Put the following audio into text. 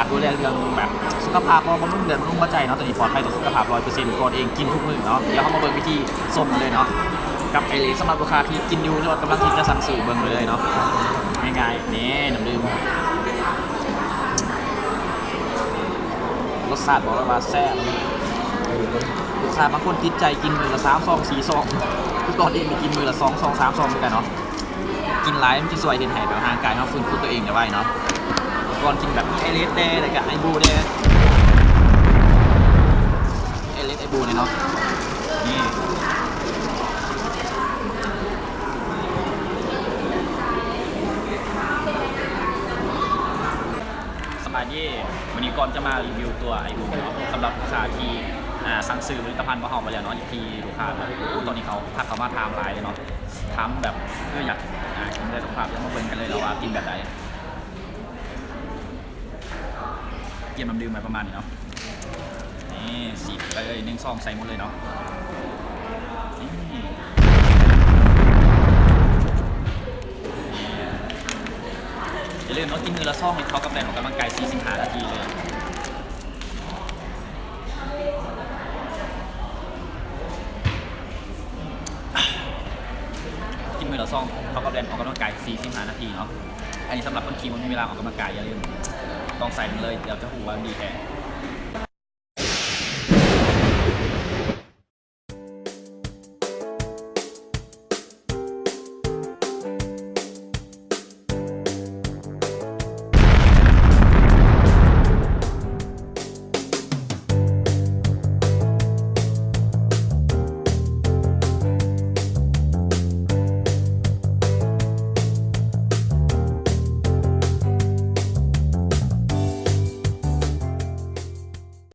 ການດູແລເລື່ອງແບບສຸຂະພາບ ບໍ່ ບຳລຸງເລືອດ ບຳລຸງຫົວໃຈເນາະ ໂຕນີ້ປອດໄພຕໍ່ສຸຂະພາບຮ້ອຍເປີເຊັນ ກວດເອງ ກິນທຸກມື້ເນາະ. ດຽວເຮົາມາເບິ່ງວິທີຊົງກັນເລີຍເນາະ ກັບໄອເລສ ສຳລັບລູກຄ້າທີ່ກິນຢູ່ ຫຼືວ່າກຳລັງທີ່ຈະສັ່ງຊື້ເບິ່ງໄດ້ເລີຍເນາະ ງ່າຍໆ ນີ້ ນ້ຳດື່ມ ລົດຊາດບອກເລີຍວ່າແຊບ. ລູກຄ້າບາງຄົນຕິດໃຈກິນມື້ລະສາມຊອງ ສີ່ຊອງ ຄືກວດເອງນີ້ກິນມື້ລະສອງຊອງ ສາມຊອງຄືກັນເນາະ. ກິນຫຼາຍມັນຊິຊ່ວຍເຮັດໃຫ້ແບບຮ່າງກາຍເຮົາຟື້ນຟູຕົວເອງໄດ້ໄວເນາະ. ກ່ອນກິນແບບມີໄອເລສແດ່ ແລ້ວກະໄອບູແດ່ ໄອເລສ ໄອບູແດ່ເນາະ ນີ້. ສະບາຍດີ ມື້ນີ້ກ່ອນຈະມາຣີວິວຕົວໄອບູເນາະ ສຳລັບລູກຄ້າທີ່ ອ່າ ສັ່ງຊື້ຜະລິດຕະພັນຂອງເຮົາໄປແລ້ວເນາະ ທີ່ລູກຄ້າ ໂອ້ ຕອນນີ້ເຂົາທັກເຂົ້າມາຖາມຫຼາຍເລີຍເນາະ. ຖາມແບບ ເອີ ຢາກ ອ່າ ກິນເລືອດສຸຂະພາບ ຢາກມາເບິ່ງກັນເລີຍເນາະວ່າກິນແບບໃດ. ກຽມນ້ຳດື່ມໄວ້ປະມານນີ້ເນາະ ນີ້ ສີບໄປເລີຍ ໜຶ່ງຊອງໃສ່ໝົດເລີຍເນາະ ນີ້. ຢ່າລືມເນາະ ກິນມື້ລະຊອງນີ້ເທົ່າກັບແລ່ນອອກກຳລັງກາຍສີ່ສິບຫ້ານາທີເລີຍ. ກິນມື້ລະຊອງເທົ່າກັບແລ່ນອອກກຳລັງກາຍສີ່ສິບຫ້ານາທີເນາະ. ອັນນີ້ສຳລັບຄົນທີ່ບໍ່ມີເວລາອອກກຳລັງກາຍ ຢ່າລືມ ຕ້ອງໃສ່ມັນເລີຍ ດຽວຈະຮູ້ວ່າມັນດີແທ້.